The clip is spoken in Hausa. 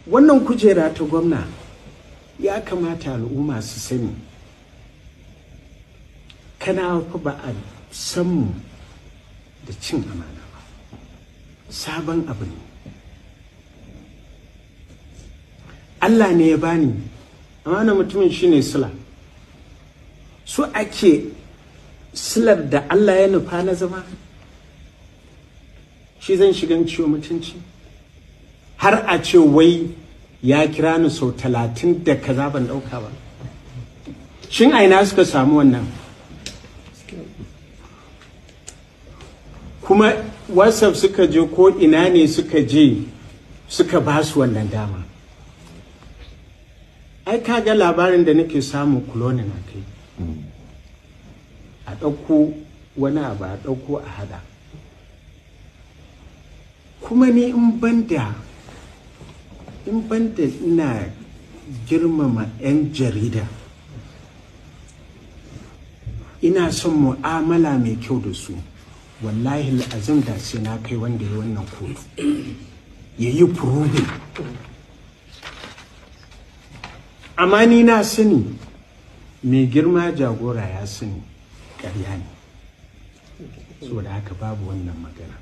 Wannan kujera ta gwamna ya kamata al'umma su sani, kana fa ba a san mu da cin amana ba, sabon abu ne. Allah ne ya bani amana, mutumin shine sila. Su ake silar da Allah ya nufa na zama shi zan shigan ciwo mutunci har a ce wai ya kira ni sau 30 da kaza ban dauka ba. Shin aina suka samu wannan? Kuma WhatsApp suka je ko ina ne suka je suka ba su wannan dama? Ai kaga labarin da nake samu kuloni na kai a ɗauko wani abu a ɗauko a hada. Kuma ni in banda ina girmama 'yan jarida, ina son mu'amala mai kyau da su, wallahi azim da sai na kai wanda ya wannan kotu ya yi proving. Amma ni na sani mai girma jagora ya sani ƙarya ne, saboda haka babu wannan magana.